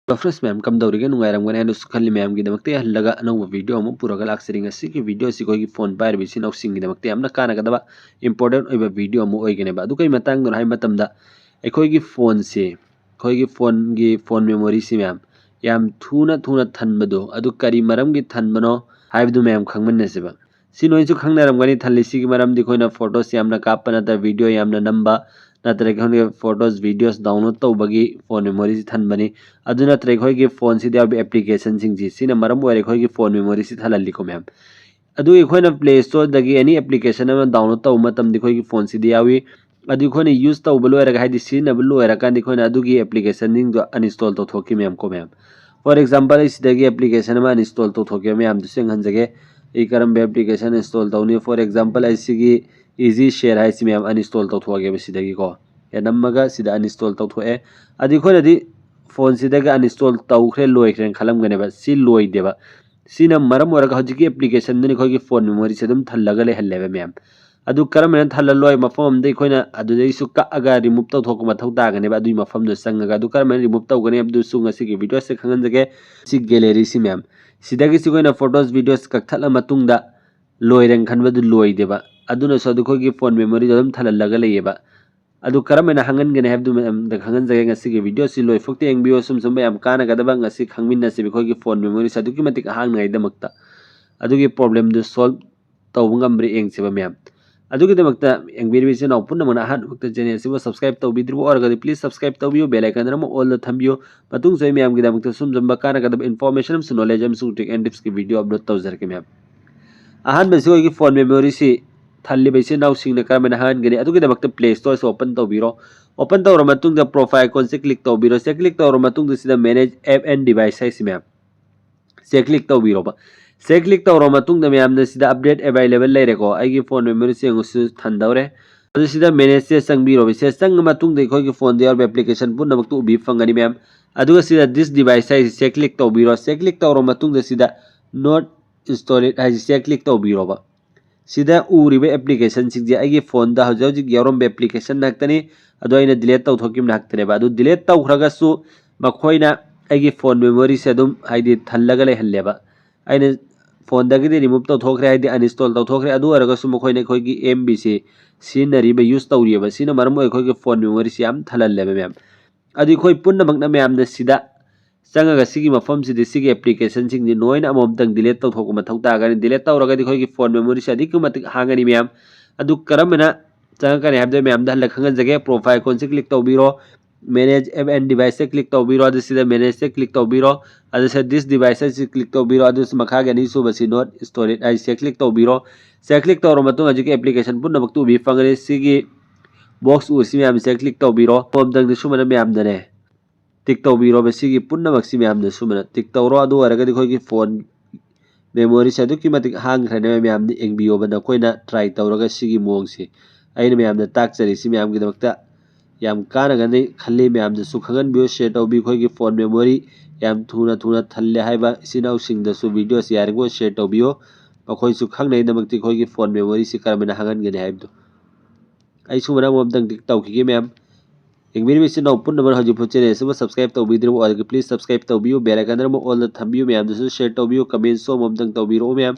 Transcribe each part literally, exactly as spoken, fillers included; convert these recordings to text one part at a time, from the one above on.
Hello friends ꯃꯌꯥꯝ, ꯀꯝꯗꯧꯔꯤꯒꯦ? ꯅꯨꯡꯉꯥꯏꯔꯝꯒꯅꯤ ꯍꯥꯏꯅꯁꯨ ꯈꯜꯂꯤ꯫ ꯃꯌꯥꯝꯒꯤꯗꯃꯛꯇ ꯌꯥꯍꯜꯂꯒ ꯑꯅꯧꯕ ꯚꯤꯗꯤꯑꯣ ꯑꯃ ꯄꯨꯔꯒ ꯂꯥꯛꯆꯔꯤ꯫ ꯉꯁꯤꯒꯤ ꯚꯤꯗꯤꯑꯣꯁꯤ ꯑꯩꯈꯣꯏꯒꯤ ꯐꯣꯟ ꯄꯥꯏꯔꯤꯕ ꯏꯆꯤꯟ ꯏꯅꯥꯎꯁꯤꯡꯒꯤꯗꯃꯛꯇ ꯌꯥꯝꯅ ꯀꯥꯟꯅꯒꯗꯕ ꯏꯝꯄꯣꯔꯇꯦꯟ ꯑꯣꯏꯕ ꯚꯤꯗꯤꯑꯣ ꯑꯃ ꯑꯣꯏꯒꯅꯦꯕ꯫ ꯑꯗꯨ ꯀꯩ ꯃꯇꯥꯡꯗꯅꯣ ꯍꯥꯏꯕ ꯃꯇꯝꯗ, ꯑꯩꯈꯣꯏꯒꯤ ꯐꯣꯟꯁꯤ, ꯑꯩꯈꯣꯏꯒꯤ ꯐꯣꯟꯒꯤ ꯐꯣꯟ ꯃꯦꯃꯣꯔꯤꯁꯤ ꯃꯌꯥꯝ ꯌꯥꯝ ꯊꯨꯅ ꯊꯨꯅ ꯊꯟꯕꯗꯣ, ꯑꯗꯨ ꯀꯔꯤ ꯃꯔꯝꯒꯤ ꯊꯟꯕꯅꯣ ꯍꯥꯏꯕꯗꯨ ꯃꯌꯥꯝ ꯈꯪꯃꯤꯟꯅꯁꯦꯕ꯫ ꯁꯤ ꯅꯣꯏꯁꯨ ꯈꯪꯅꯔꯝꯒꯅꯤ, ꯊꯜꯂꯤꯁꯤꯒꯤ ꯃꯔꯝꯗꯤ ꯑꯩꯈꯣꯏꯅ ꯐꯣꯇꯣꯁ ꯌꯥꯝꯅ ꯀꯥꯞꯄ ꯅꯠꯇ꯭ꯔꯒ ꯚꯤꯗꯤꯑꯣ ꯌꯥꯝꯅ ꯅꯝꯕ ꯅꯠꯇ꯭ꯔꯒ ꯑꯩꯈꯣꯏꯅ ꯐꯣꯇꯣꯁ ꯚꯤꯗꯤꯑꯣꯁ ꯗꯥꯎꯟꯂꯣꯗ ꯇꯧꯕꯒꯤ ꯐꯣꯟ ꯃꯦꯃꯣꯔꯤꯁꯤ ꯊꯟꯕꯅꯤ꯫ ꯑꯗꯨ ꯅꯠꯇ꯭ꯔꯒ ꯑꯩꯈꯣꯏꯒꯤ ꯐꯣꯟꯁꯤꯗ ꯌꯥꯎꯕ ꯑꯦꯄ꯭ꯂꯤꯀꯦꯁꯟꯁꯤꯡꯁꯤ, ꯁꯤꯅ ꯃꯔꯝ ꯑꯣꯏꯔꯦ ꯑꯩꯈꯣꯏꯒꯤ ꯐꯣꯟ ꯃꯦꯃꯣꯔꯤꯁꯤ ꯊꯜꯍꯜꯂꯤꯀꯣ ꯃꯌꯥꯝ꯫ ꯑꯗꯨꯒ ꯑꯩꯈꯣꯏꯅ ꯄ꯭ꯂꯦ ꯁ꯭ꯇꯣꯔꯗꯒꯤ ꯑꯦꯅꯤ ꯑꯦꯄ꯭ꯂꯤꯀꯦꯁꯟ ꯑꯃ ꯗꯥꯎꯟꯂꯣꯗ ꯇꯧꯕ ꯃꯇꯝꯗ ꯑꯩꯈꯣꯏꯒꯤ ꯐꯣꯟꯁꯤꯗ ꯌꯥꯎꯏ꯫ ꯑꯗꯨ ꯑꯩꯈꯣꯏꯅ ꯌꯨꯁ ꯇꯧꯕ ꯂꯣꯏꯔꯒ, ꯍꯥꯏꯗꯤ ꯁꯤꯖꯤꯟꯅꯕ ꯂꯣꯏꯔꯀꯥꯟꯗ, ꯑꯩꯈꯣꯏꯅ ꯑꯗꯨꯒꯤ ꯑꯦꯄ꯭ꯂꯤꯀꯦꯁꯟꯁꯤꯡꯗꯣ ꯑꯟꯏꯟꯁꯇꯣꯜ ꯇꯧꯊꯣꯛꯈꯤ ꯃꯌꯥꯝ ꯀꯣ ꯃꯌꯥꯝ꯫ ꯐꯣꯔ ꯑꯦꯛꯖꯥꯝꯄꯜ, ꯑꯩ ꯁꯤꯗꯒꯤ ꯑꯦꯄ꯭ꯂꯤꯀꯦꯁꯟ ꯑꯃ ꯑꯟꯏꯟꯁꯇꯣꯜ ꯇꯧꯊꯣꯛꯀꯦ ꯃꯌꯥꯝꯗꯨꯁꯨ ꯌꯦꯡꯍꯟꯖꯒꯦ꯫ ꯑꯩ ꯀꯔꯝꯕ ꯑꯦꯄ꯭ꯂꯤꯀꯦꯁꯟ ꯏꯟꯁꯇꯣꯜ ꯇꯧꯅꯤ? ꯐꯣꯔ ꯑꯦꯛꯖꯥꯝꯄꯜ, ꯑꯩ ꯁꯤꯒꯤ ꯏꯖꯤ ꯁꯤꯌꯔ ꯍꯥꯏꯁꯤ ꯃꯌꯥꯝ ꯑꯟꯏꯟꯁꯇꯣꯜ ꯇꯧꯊꯣꯛꯑꯒꯦꯕ ꯁꯤꯗꯒꯤꯀꯣ꯫ ꯑꯦ, ꯅꯝꯃꯒ ꯁꯤꯗ ꯑꯟꯏꯟꯁꯇꯣꯜ ꯇꯧꯊꯣꯛꯑꯦ꯫ ꯑꯗꯨ ꯑꯩꯈꯣꯏꯅꯗꯤ ꯐꯣꯟꯁꯤꯗꯒ ꯑꯟꯏꯟꯁꯇꯣꯜ ꯇꯧꯈ꯭ꯔꯦ, ꯂꯣꯏꯈ꯭ꯔꯦꯅ ꯈꯜꯂꯝꯒꯅꯦꯕ꯫ ꯁꯤ ꯂꯣꯏꯗꯦꯕ꯫ ꯁꯤꯅ ꯃꯔꯝ ꯑꯣꯏꯔꯒ ꯍꯧꯖꯤꯛꯀꯤ ꯑꯦꯄ꯭ꯂꯤꯀꯦꯁꯟꯗꯨꯅ ꯑꯩꯈꯣꯏꯒꯤ ꯐꯣꯟ ꯃꯦꯃꯣꯔꯤꯁꯦ ꯑꯗꯨꯝ ꯊꯜꯂꯒ ꯂꯩꯍꯜꯂꯦꯕ ꯃꯌꯥꯝ꯫ ꯑꯗꯨ ꯀꯔꯝꯍꯥꯏꯅ ꯊꯜꯍꯜꯂꯣꯏ? ꯃꯐꯝ ꯑꯃꯗ ꯑꯩꯈꯣꯏꯅ ꯑꯗꯨꯗꯒꯤꯁꯨ ꯀꯛꯑꯒ ꯔꯤꯃꯨꯚ ꯇꯧꯊꯣꯛꯄ ꯃꯊꯧ ꯇꯥꯒꯅꯦꯕ, ꯑꯗꯨꯒꯤ ꯃꯐꯝꯗꯣ ꯆꯪꯉꯒ꯫ ꯑꯗꯨ ꯀꯔꯝꯍꯥꯏꯅ ꯔꯤꯃꯨꯚ ꯇꯧꯒꯅꯤ ꯍꯥꯏꯕꯗꯨꯁꯨ ꯉꯁꯤꯒꯤ ꯚꯤꯗꯤꯑꯣꯁꯤꯗ ꯈꯪꯍꯟꯖꯒꯦ꯫ ꯁꯤ ꯒꯦꯂꯔꯤꯁꯤ ꯃꯌꯥꯝ, ꯁꯤꯗꯒꯤꯁꯨ ꯑꯩꯈꯣꯏꯅ ꯐꯣꯇꯣꯁ, ꯚꯤꯗꯤꯑꯣꯁ ꯀꯛꯊꯠꯂ ꯃꯇꯨꯡꯗ ꯂꯣꯏꯔꯦꯅ ꯈꯟꯕꯗꯨ ꯂꯣꯏꯗꯦꯕ꯫ ꯑꯗꯨꯅꯁꯨ ꯑꯗꯨ ꯑꯩꯈꯣꯏꯒꯤ ꯐꯣꯟ ꯃꯦꯃꯣꯔꯤꯗꯣ ꯑꯗꯨꯝ ꯊꯜꯍꯜꯂꯒ ꯂꯩꯌꯦꯕ꯫ ꯑꯗꯨ ꯀꯔꯝꯍꯥꯏꯅ ꯍꯥꯡꯍꯟꯒꯅꯤ ꯍꯥꯏꯕꯗꯨ ꯃꯌꯥꯝꯗ ꯈꯪꯍꯟꯖꯒꯦ꯫ ꯉꯁꯤꯒꯤ ꯚꯤꯗꯤꯑꯣꯁꯤ ꯂꯣꯏꯐꯥꯎꯇ ꯌꯦꯡꯕꯤꯌꯨ꯫ ꯑꯁꯨꯝ ꯁꯨꯝꯕ ꯌꯥꯝ ꯀꯥꯟꯅꯒꯗꯕ ꯉꯁꯤ ꯈꯪꯃꯤꯟꯅꯁꯦꯕ ꯑꯩꯈꯣꯏꯒꯤ ꯐꯣꯟ ꯃꯦꯃꯣꯔꯤꯁꯦ ꯑꯗꯨꯛꯀꯤ ꯃꯇꯤꯛ ꯍꯥꯡꯅꯉꯥꯏꯗꯃꯛꯇ꯫ ꯑꯗꯨꯒꯤ ꯄ꯭ꯔꯣꯕ꯭ꯂꯦꯝꯗꯨ ꯁꯣꯜꯕ ꯇꯧꯕ ꯉꯝꯕ꯭ꯔꯥ ꯌꯦꯡꯁꯦꯕ ꯃꯌꯥꯝ꯫ ꯑꯗꯨꯒꯤꯗꯃꯛꯇ ꯌꯦꯡꯕꯤꯔꯤꯕ ꯏꯆꯤꯟ ꯏꯅꯥꯎ ꯄꯨꯝꯅꯃꯛꯅ ꯑꯍꯥꯟꯕꯃꯛꯇ ꯆꯦꯅꯦꯜ ꯑꯁꯤꯕꯨ ꯁꯕꯁꯀ꯭ꯔꯥꯏꯕ ꯇꯧꯕꯤꯗ꯭ꯔꯤꯕ ꯑꯣꯏꯔꯒꯗꯤ, ꯄ꯭ꯂꯤꯖ ꯁꯕꯁꯀ꯭ꯔꯥꯏꯕ ꯇꯧꯕꯤꯌꯨ, ꯕꯦꯜ ꯑꯥꯏꯀꯟ ꯑꯃ ꯑꯣꯜꯗ ꯊꯝꯕꯤꯌꯨ꯫ ꯃꯇꯨꯡꯁꯨ ꯑꯩ ꯃꯌꯥꯝꯒꯤꯗꯃꯛꯇ ꯁꯨꯝ ꯁꯨꯝꯕ ꯀꯥꯟꯅꯒꯗꯕ ꯏꯟꯐꯣꯔꯃꯦꯁꯟ ꯑꯃꯁꯨꯡ ꯅꯣꯂꯦꯖ ꯑꯃꯁꯨꯡ ꯇ꯭ꯔꯤꯛ ꯑꯦꯟ ꯇꯤꯞꯁꯀꯤ ꯚꯤꯗꯤꯑꯣ ꯑꯞꯂꯣꯗ ꯇꯧꯖꯔꯛꯀꯦ ꯃꯌꯥꯝ꯫ ꯑꯍꯥꯟꯕꯁꯤ ꯑꯩꯈꯣꯏꯒꯤ ꯐꯣꯟ ꯃꯦꯃꯣꯔꯤꯁꯤ ꯊꯜꯂꯤꯕ ꯏꯆꯤꯟ ꯏꯅꯥꯎꯁꯤꯡꯅ ꯀꯔꯝꯍꯥꯏꯅ ꯍꯥꯡꯍꯟꯒꯅꯤ? ꯑꯗꯨꯒꯤꯗꯃꯛꯇ ꯄ꯭ꯂꯦ ꯁ꯭ꯇꯣꯔꯁꯤ ꯑꯣꯄꯟ ꯇꯧꯕꯤꯔꯣ꯫ ꯑꯣꯄꯟ ꯇꯧꯔ ꯃꯇꯨꯡꯗ ꯄ꯭ꯔꯣꯐꯥꯏꯜ ꯑꯥꯏꯀꯣꯟꯁꯦ ꯀ꯭ꯂꯤꯛ ꯇꯧꯕꯤꯔꯣ꯫ ꯁꯦ ꯀ꯭ꯂꯤꯛ ꯇꯧꯔ ꯃꯇꯨꯡꯗ ꯁꯤꯗ ꯃꯦꯅꯦꯖ ꯑꯦꯞ ꯑꯦꯟ ꯗꯤꯚꯥꯏꯁ ꯍꯥꯏꯁꯤ ꯃꯌꯥꯝ ꯁꯦ ꯀ꯭ꯂꯤꯛ ꯇꯧꯕꯤꯔꯣꯕ꯫ ꯁꯦ ꯀ꯭ꯂꯤꯛ ꯇꯧꯔ ꯃꯇꯨꯡꯗ ꯃꯌꯥꯝꯅ ꯁꯤꯗ ꯑꯞꯗꯦꯠ ꯑꯦꯚꯥꯏꯂꯦꯕꯜ ꯂꯩꯔꯦꯀꯣ꯫ ꯑꯩꯒꯤ ꯐꯣꯟ ꯃꯦꯃꯣꯔꯤꯁꯦ ꯌꯦꯡꯉꯨ, ꯁꯤ ꯊꯟꯗꯧꯔꯦ꯫ ꯑꯗꯨ ꯁꯤꯗ ꯃꯦꯅꯦꯖꯁꯦ ꯆꯪꯕꯤꯔꯣꯕ꯫ ꯁꯤꯗ ꯆꯪꯉ ꯃꯇꯨꯡꯗ ꯑꯩꯈꯣꯏꯒꯤ ꯐꯣꯟꯗ ꯌꯥꯎꯔꯤꯕ ꯑꯦꯄ꯭ꯂꯤꯀꯦꯁꯟ ꯄꯨꯝꯅꯃꯛꯇꯨ ꯎꯕꯤꯕ ꯐꯪꯒꯅꯤ ꯃꯌꯥꯝ꯫ ꯑꯗꯨꯒ ꯁꯤꯗ ꯗꯤꯁ ꯗꯤꯚꯥꯏꯁ ꯍꯥꯏꯁꯦ ꯁꯦ ꯀ꯭ꯂꯤꯛ ꯇꯧꯕꯤꯔꯣ꯫ ꯁꯦ ꯀ꯭ꯂꯤꯛ ꯇꯧꯔ ꯃꯇꯨꯡꯗ ꯁꯤꯗ ꯅꯣꯠ ꯏꯟꯁꯇꯣꯜ ꯏꯠ ꯍꯥꯏꯁꯦ ꯁꯦ ꯀ꯭ꯂꯤꯛ ꯇꯧꯕꯤꯔꯣꯕ꯫ ꯁꯤꯗ ꯎꯔꯤꯕ ꯑꯦꯄ꯭ꯂꯤꯀꯦꯁꯟꯁꯤꯡꯁꯦ ꯑꯩꯒꯤ ꯐꯣꯟꯗ ꯍꯧꯖꯤꯛ ꯍꯧꯖꯤꯛ ꯌꯥꯎꯔꯝꯕ ꯑꯦꯄ꯭ꯂꯤꯀꯦꯁꯟ ꯉꯥꯛꯇꯅꯤ꯫ ꯑꯗꯣ ꯑꯩꯅ ꯗꯤꯂꯦꯠ ꯇꯧꯊꯣꯛꯈꯤꯕ ꯉꯥꯛꯇꯅꯦꯕ꯫ ꯑꯗꯨ ꯗꯤꯂꯦꯠ ꯇꯧꯈ꯭ꯔꯒꯁꯨ ꯃꯈꯣꯏꯅ ꯑꯩꯒꯤ ꯐꯣꯟ ꯃꯦꯃꯣꯔꯤꯁꯦ ꯑꯗꯨꯝ ꯍꯥꯏꯗꯤ ꯊꯜꯂꯒ ꯂꯩꯍꯜꯂꯦꯕ꯫ ꯑꯩꯅ ꯐꯣꯟꯗꯒꯤꯗꯤ ꯔꯤꯃꯨꯚ ꯇꯧꯊꯣꯛꯈ꯭ꯔꯦ, ꯍꯥꯏꯗꯤ ꯑꯟꯏꯟꯁꯇꯣꯜ ꯇꯧꯊꯣꯛꯈ꯭ꯔꯦ꯫ ꯑꯗꯨ ꯑꯣꯏꯔꯒꯁꯨ ꯃꯈꯣꯏꯅ ꯑꯩꯈꯣꯏꯒꯤ ꯑꯦꯝ ꯕꯤꯁꯦ ꯁꯤꯖꯤꯟꯅꯔꯤꯕ, ꯌꯨꯁ ꯇꯧꯔꯤꯕ, ꯁꯤꯅ ꯃꯔꯝ ꯑꯣꯏꯔꯒ ꯑꯩꯈꯣꯏꯒꯤ ꯐꯣꯟ ꯃꯦꯃꯣꯔꯤꯁꯤ ꯌꯥꯝ ꯊꯜꯍꯜꯂꯦꯕ ꯃꯌꯥꯝ꯫ ꯑꯗꯨ ꯑꯩꯈꯣꯏ ꯄꯨꯝꯅꯃꯛꯅ ꯃꯌꯥꯝꯅ ꯁꯤꯗ ꯆꯪꯉꯒ ꯁꯤꯒꯤ ꯃꯐꯝꯁꯤꯗ ꯁꯤꯒꯤ ꯑꯦꯄ꯭ꯂꯤꯀꯦꯁꯟꯁꯤꯡꯁꯤ ꯂꯣꯏꯅ ꯑꯃꯃꯝꯇꯪ ꯗꯤꯂꯦꯠ ꯇꯧꯊꯣꯛꯄ ꯃꯊꯧ ꯇꯥꯒꯅꯤ꯫ ꯗꯤꯂꯦꯠ ꯇꯧꯔꯒꯗꯤ ꯑꯩꯈꯣꯏꯒꯤ ꯐꯣꯟ ꯃꯦꯃꯣꯔꯤꯁꯤ ꯑꯗꯨꯛꯀꯤ ꯃꯇꯤꯛ ꯍꯥꯡꯒꯅꯤ ꯃꯌꯥꯝ꯫ ꯑꯗꯨ ꯀꯔꯝꯕꯅ ꯆꯪꯉꯛꯀꯅꯤ ꯍꯥꯏꯕꯗꯣ ꯃꯌꯥꯝꯗ ꯍꯜꯂ ꯈꯪꯍꯟꯖꯒꯦ꯫ ꯄ꯭ꯔꯣꯐꯥꯏꯜ ꯑꯥꯏꯀꯣꯟꯁꯤ ꯀ꯭ꯂꯤꯛ ꯇꯧꯕꯤꯔꯣ, ꯃꯦꯅꯦꯖ ꯑꯦꯞ ꯑꯦꯟ ꯗꯤꯚꯥꯏꯁꯇ ꯀ꯭ꯂꯤꯛ ꯇꯧꯕꯤꯔꯣ꯫ ꯑꯗꯨ ꯁꯤꯗ ꯃꯦꯅꯦꯖꯇ ꯀ꯭ꯂꯤꯛ ꯇꯧꯕꯤꯔꯣ꯫ ꯑꯗꯨ ꯁꯤꯗ ꯗꯤꯁ ꯗꯤꯚꯥꯏꯁ ꯍꯥꯏꯁꯤ ꯀ꯭ꯂꯤꯛ ꯇꯧꯕꯤꯔꯣ꯫ ꯑꯗꯨ ꯃꯈꯥꯒꯤ ꯑꯅꯤꯁꯨꯕꯁꯤ ꯅꯣꯠ ꯁ꯭ꯇꯣꯔꯦꯖ ꯍꯥꯏꯁꯦ ꯀ꯭ꯂꯤꯛ ꯇꯧꯕꯤꯔꯣ꯫ ꯁꯤꯗ ꯀ꯭ꯂꯤꯛ ꯇꯧꯔꯕ ꯃꯇꯨꯡ ꯍꯧꯖꯤꯛꯀꯤ ꯑꯦꯄ꯭ꯂꯤꯀꯦꯁꯟ ꯄꯨꯝꯅꯃꯛꯇꯨ ꯎꯕꯤ ꯐꯪꯒꯅꯤ꯫ ꯁꯤꯒꯤ ꯕꯣꯛꯁ ꯎꯁꯤ ꯃꯌꯥꯝꯁꯦ ꯀ꯭ꯂꯤꯛ ꯇꯧꯕꯤꯔꯣ꯫ ꯑꯃꯃꯝꯇꯪꯗꯤ ꯁꯨꯃꯥꯏꯅ ꯃꯌꯥꯝꯗꯅꯦ ꯇꯤꯛ ꯇꯧꯕꯤꯔꯣ꯫ ꯃꯁꯤꯒꯤ ꯄꯨꯝꯅꯃꯛꯁꯤ ꯃꯌꯥꯝꯅ ꯁꯨꯃꯥꯏꯅ ꯇꯤꯛ ꯇꯧꯔꯣ꯫ ꯑꯗꯨ ꯑꯣꯏꯔꯒꯗꯤ ꯑꯩꯈꯣꯏꯒꯤ ꯐꯣꯟ ꯃꯦꯃꯣꯔꯤꯁꯦ ꯑꯗꯨꯛꯀꯤ ꯃꯇꯤꯛ ꯍꯥꯡꯈ꯭ꯔꯅꯦꯕ꯫ ꯃꯌꯥꯝꯅ ꯌꯦꯡꯕꯤꯌꯣꯕ, ꯅꯈꯣꯏꯅ ꯇ꯭ꯔꯥꯏ ꯇꯧꯔꯒ ꯁꯤꯒꯤ ꯃꯑꯣꯡꯁꯦ꯫ ꯑꯩꯅ ꯃꯌꯥꯝꯗ ꯇꯥꯛꯆꯔꯤꯁꯤ ꯃꯌꯥꯝꯒꯤꯗꯃꯛꯇ ꯌꯥꯝ ꯀꯥꯟꯅꯒꯅꯤ ꯈꯜꯂꯤ꯫ ꯃꯌꯥꯝꯗꯁꯨ ꯈꯪꯍꯟꯕꯤꯌꯨ, ꯁꯤꯌꯔ ꯇꯧꯕꯤꯌꯨ꯫ ꯑꯩꯈꯣꯏꯒꯤ ꯐꯣꯟ ꯃꯦꯃꯣꯔꯤ ꯌꯥꯝ ꯊꯨꯅ ꯊꯨꯅ ꯊꯜꯂꯦ ꯍꯥꯏꯕ ꯏꯆꯤꯟ ꯏꯅꯥꯎꯁꯤꯡꯗꯁꯨ ꯚꯤꯗꯤꯑꯣꯁꯤ ꯌꯥꯔꯤꯉꯩ ꯁꯤꯌꯔ ꯇꯧꯕꯤꯌꯨ, ꯃꯈꯣꯏꯁꯨ ꯈꯪꯅꯩꯗꯃꯛꯇꯤ ꯑꯩꯈꯣꯏꯒꯤ ꯐꯣꯟ ꯃꯦꯃꯣꯔꯤꯁꯤ ꯀꯔꯝꯍꯥꯏꯅ ꯍꯥꯡꯍꯟꯒꯅꯤ ꯍꯥꯏꯕꯗꯨ꯫ ꯑꯩ ꯁꯨꯃꯥꯏꯅ ꯑꯃꯃꯝꯇꯪ ꯇꯤꯛ ꯇꯧꯈꯤꯒꯦ ꯃꯌꯥꯝ꯫ ꯌꯦꯡꯕꯤꯔꯤꯕ ꯏꯆꯤꯟ ꯏꯅꯥꯎ ꯄꯨꯝꯅꯃꯛ ꯍꯧꯖꯤꯛꯐꯥꯎ ꯆꯦꯅꯦꯜ ꯑꯁꯤꯕꯨ ꯁꯕꯁꯀ꯭ꯔꯥꯏꯕ ꯇꯧꯕꯤꯗ꯭ꯔꯤꯕ ꯑꯣꯏꯔꯒꯗꯤ ꯄ꯭ꯂꯤꯁ ꯁꯕꯁꯀ꯭ꯔꯥꯏꯕ ꯇꯧꯕꯤꯌꯨ, ꯕꯦꯜ ꯑꯥꯏꯀꯟꯗ ꯑꯃꯨꯛ ꯑꯣꯜꯗ ꯊꯝꯕꯤꯌꯨ꯫ ꯃꯌꯥꯝꯗꯁꯨ ꯁꯤꯌꯔ ꯇꯧꯕꯤꯌꯨ, ꯀꯃꯦꯟꯁꯨ ꯑꯃꯃꯝꯇꯪ ꯇꯧꯕꯤꯔꯛꯎ ꯃꯌꯥꯝ꯫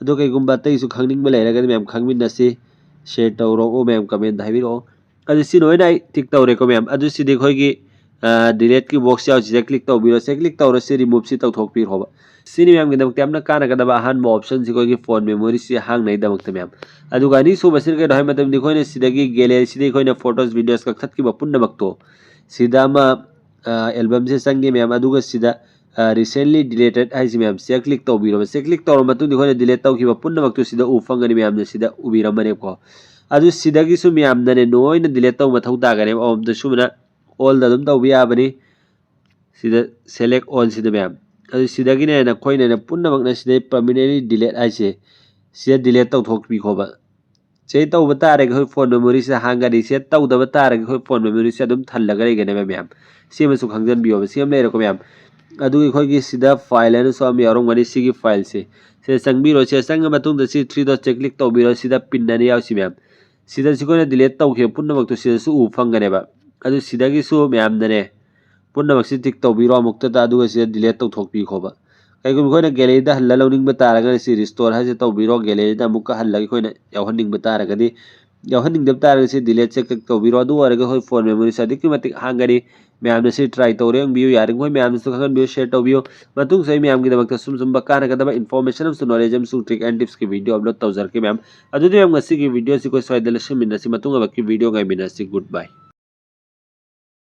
ꯑꯗꯣ ꯀꯩꯒꯨꯝꯕ ꯑꯇꯩꯁꯨ ꯈꯪꯅꯤꯡꯕ ꯂꯩꯔꯒꯗꯤ ꯃꯌꯥꯝ ꯈꯪꯃꯤꯟꯅꯁꯤ, ꯁꯤꯌꯔ ꯇꯧꯔꯛꯎ ꯃꯌꯥꯝ, ꯀꯃꯦꯟꯗ ꯍꯥꯏꯕꯤꯔꯛꯑꯣ꯫ ꯑꯗꯨ ꯁꯤ ꯂꯣꯏꯅ ꯑꯩ ꯇꯤꯛ ꯇꯧꯔꯦꯀꯣ ꯃꯌꯥꯝ꯫ ꯑꯗꯨ ꯁꯤꯗꯤ ꯑꯩꯈꯣꯏꯒꯤ ꯗꯤꯂꯦꯠꯀꯤ ꯕꯣꯛꯁ ꯌꯥꯎꯁꯤꯗ ꯀ꯭ꯂꯤꯛ ꯇꯧꯕꯤꯔꯣ꯫ ꯁꯤ ꯀ꯭ꯂꯤꯛ ꯇꯧꯔ ꯁꯤ ꯔꯤꯃꯨꯚꯁꯤ ꯇꯧꯊꯣꯛꯄꯤꯈ꯭ꯔꯣꯕ꯫ ꯁꯤꯅꯤ ꯃꯌꯥꯝꯒꯤꯗꯃꯛꯇ ꯌꯥꯝꯅ ꯀꯥꯟꯅꯒꯗꯕ ꯑꯍꯥꯟꯕ ꯑꯣꯞꯁꯟꯁꯤ ꯑꯩꯈꯣꯏꯒꯤ ꯐꯣꯟ ꯃꯦꯃꯣꯔꯤꯁꯤ ꯍꯥꯡꯅꯕꯒꯤꯗꯃꯛꯇ ꯃꯌꯥꯝ꯫ ꯑꯗꯨꯒ ꯑꯅꯤꯁꯨꯕꯁꯤꯅ ꯀꯩꯅꯣ ꯍꯥꯏꯕ ꯃꯇꯝꯗ ꯑꯩꯈꯣꯏꯅ ꯁꯤꯗꯒꯤ ꯒꯦꯂꯔꯤꯁꯤꯗ ꯑꯩꯈꯣꯏꯅ ꯐꯣꯇꯣꯁ ꯚꯤꯗꯤꯑꯣꯁ ꯀꯛꯊꯠꯈꯤꯕ ꯄꯨꯝꯅꯃꯛꯇꯣ ꯁꯤꯗ ꯑꯃ ꯑꯦꯜꯕꯝꯁꯦ ꯆꯪꯒꯦ ꯃꯌꯥꯝ꯫ ꯑꯗꯨꯒ ꯁꯤꯗ ꯔꯤꯁꯦꯟꯂꯤ ꯗꯤꯂꯦꯇꯦꯠ ꯍꯥꯏꯁꯤ ꯃꯌꯥꯝ ꯁꯤꯗ ꯀ꯭ꯂꯤꯛ ꯇꯧꯕꯤꯔꯣꯕ꯫ ꯁꯤ ꯀ꯭ꯂꯤꯛ ꯇꯧꯔꯕ ꯃꯇꯨꯡꯗ ꯑꯩꯈꯣꯏꯅ ꯗꯤꯂꯦꯠ ꯇꯧꯈꯤꯕ ꯄꯨꯝꯅꯃꯛꯇꯨ ꯁꯤꯗ ꯎ ꯐꯪꯒꯅꯤ ꯃꯌꯥꯝꯅ ꯁꯤꯗ ꯎꯕꯤꯔꯝꯃꯅꯦꯕꯀꯣ꯫ ꯑꯗꯨ ꯁꯤꯗꯒꯤꯁꯨ ꯃꯌꯥꯝꯅꯅꯦ ꯂꯣꯏꯅ ꯗꯤꯂꯦꯠ ꯇꯧꯕ ꯃꯊꯧ ꯇꯥꯒꯅꯦꯕ꯫ ꯑꯃꯃꯝꯇ ꯁꯨꯃꯥꯏꯅ ꯑꯣꯜꯗ ꯑꯗꯨꯝ ꯇꯧꯕ ꯌꯥꯕꯅꯤ꯫ ꯁꯤꯗ ꯁꯦꯂꯦꯛ ꯑꯣꯜꯁꯤꯗ ꯃꯌꯥꯝ꯫ ꯑꯗꯨ ꯁꯤꯗꯒꯤꯅꯦ ꯅꯈꯣꯏꯅꯅꯦ ꯄꯨꯝꯅꯃꯛꯅ ꯁꯤꯗꯩ ꯄꯔꯃꯤꯅꯦꯟꯂꯤ ꯗꯤꯂꯦꯠ ꯍꯥꯏꯁꯦ ꯁꯤꯗ ꯗꯤꯂꯦꯠ ꯇꯧꯊꯣꯛꯄꯤꯈꯣꯕ꯫ ꯁꯤ ꯇꯧꯕ ꯇꯥꯔꯒꯗꯤ ꯑꯩꯈꯣꯏ ꯐꯣꯟ ꯃꯦꯃꯣꯔꯤꯁꯤꯗ ꯍꯥꯡꯒꯅꯤ꯫ ꯁꯤ ꯇꯧꯗꯕ ꯇꯥꯔꯒꯗꯤ ꯑꯩꯈꯣꯏ ꯐꯣꯟ ꯃꯦꯃꯣꯔꯤꯁꯦ ꯑꯗꯨꯝ ꯊꯜꯂꯒ ꯂꯩꯒꯅꯦꯕ ꯃꯌꯥꯝ꯫ ꯁꯤ ꯑꯃꯁꯨ ꯈꯪꯖꯟꯕꯤꯌꯣꯕ꯫ ꯁꯤ ꯑꯃ ꯂꯩꯔꯦꯀꯣ ꯃꯌꯥꯝ꯫ ꯑꯗꯨꯒ ꯑꯩꯈꯣꯏꯒꯤ ꯁꯤꯗ ꯐꯥꯏꯜ ꯍꯥꯏꯅꯁꯨ ꯑꯃ ꯌꯥꯎꯔꯝꯒꯅꯤ꯫ ꯁꯤꯒꯤ ꯐꯥꯏꯜꯁꯦ ꯁꯤꯗ ꯆꯪꯕꯤꯔꯣ꯫ ꯁꯤꯗ ꯆꯪꯉ ꯃꯇꯨꯡꯗ ꯁꯤ ꯊ꯭ꯔꯤ ꯗꯣꯠꯁꯦ ꯀ꯭ꯂꯤꯛ ꯇꯧꯕꯤꯔꯣ꯫ ꯁꯤꯗ ꯄꯤꯟ ꯑꯅꯤ ꯌꯥꯎꯁꯤ ꯃꯌꯥꯝ꯫ ꯁꯤꯗꯁꯨ ꯑꯩꯈꯣꯏꯅ ꯗꯤꯂꯦꯠ ꯇꯧꯈꯤꯕ ꯄꯨꯝꯅꯃꯛꯇꯣ ꯁꯤꯗꯁꯨ ꯎꯕ ꯐꯪꯒꯅꯦꯕ꯫ ꯑꯗꯨ ꯁꯤꯗꯒꯤꯁꯨ ꯃꯌꯥꯝꯅꯅꯦ ꯄꯨꯝꯅꯃꯛꯁꯤ ꯇꯤꯛ ꯇꯧꯕꯤꯔꯣ ꯑꯃꯨꯛꯇꯗ, ꯑꯗꯨꯒ ꯁꯤꯗ ꯗꯤꯂꯦꯠ ꯇꯧꯊꯣꯛꯄꯤꯈꯣꯕ꯫ ꯀꯩꯒꯨꯝꯕ ꯑꯩꯈꯣꯏꯅ ꯒꯦꯂꯔꯤꯗ ꯍꯜꯂ ꯂꯧꯅꯤꯡꯕ ꯇꯥꯔꯒꯅ ꯁꯤ ꯔꯤꯁꯇꯣꯔ ꯍꯥꯏꯁꯦ ꯇꯧꯕꯤꯔꯣ, ꯒꯦꯂꯔꯤꯗ ꯑꯃꯨꯛꯀ ꯍꯜꯂꯒ ꯑꯩꯈꯣꯏꯅ ꯌꯥꯎꯍꯟꯅꯤꯡꯕ ꯇꯥꯔꯒꯗꯤ꯫ ꯌꯥꯎꯍꯟꯅꯤꯡꯗꯕ ꯇꯥꯔꯒꯗꯤ ꯁꯤ ꯗꯤꯂꯦꯠꯁꯦ ꯀ꯭ꯂꯤꯛ ꯇꯧꯕꯤꯔꯣ꯫ ꯑꯗꯨ ꯑꯣꯏꯔꯒ ꯑꯩꯈꯣꯏ ꯐꯣꯟ ꯃꯦꯃꯣꯔꯤꯁꯦ ꯑꯗꯨꯛꯀꯤ ꯃꯇꯤꯛ ꯍꯥꯡꯒꯅꯤ꯫ ꯃꯌꯥꯝꯅ ꯁꯤ ꯇ꯭ꯔꯥꯏ ꯇꯧꯔꯦ ꯌꯦꯡꯕꯤꯌꯨ, ꯌꯥꯔꯤꯈꯣꯏ ꯃꯌꯥꯝꯅꯁꯨ ꯈꯪꯍꯟꯕꯤꯌꯨ, ꯁꯤꯌꯔ ꯇꯧꯕꯤꯌꯨ꯫ ꯃꯇꯨꯡꯁꯨ ꯑꯩ ꯃꯌꯥꯝꯒꯤꯗꯃꯛꯇ ꯁꯨꯝ ꯁꯨꯝꯕ ꯀꯥꯟꯅꯒꯗꯕ ꯏꯟꯐꯣꯔꯃꯦꯁꯟ ꯑꯃꯁꯨꯡ ꯅꯣꯂꯦꯖ ꯑꯃꯁꯨꯡ ꯇ꯭ꯔꯤꯛ ꯑꯦꯟ ꯇꯤꯞꯁꯀꯤ ꯚꯤꯗꯤꯑꯣ ꯑꯞꯂꯣꯗ ꯇꯧꯖꯔꯛꯀꯦ ꯃꯌꯥꯝ꯫ ꯑꯗꯨꯗꯤ ꯃꯌꯥꯝ ꯉꯁꯤꯒꯤ ꯚꯤꯗꯤꯑꯣꯁꯤ ꯑꯩꯈꯣꯏ ꯁ꯭ꯋꯥꯏꯗ ꯂꯣꯏꯁꯤꯟꯃꯤꯟꯅꯁꯤ, ꯃꯇꯨꯡ ꯑꯃꯛꯀꯤ ꯚꯤꯗꯤꯑꯣ ꯉꯥꯏꯃꯤꯟꯅꯁꯤ꯫ ꯒꯨꯗ ꯕꯥꯏ꯫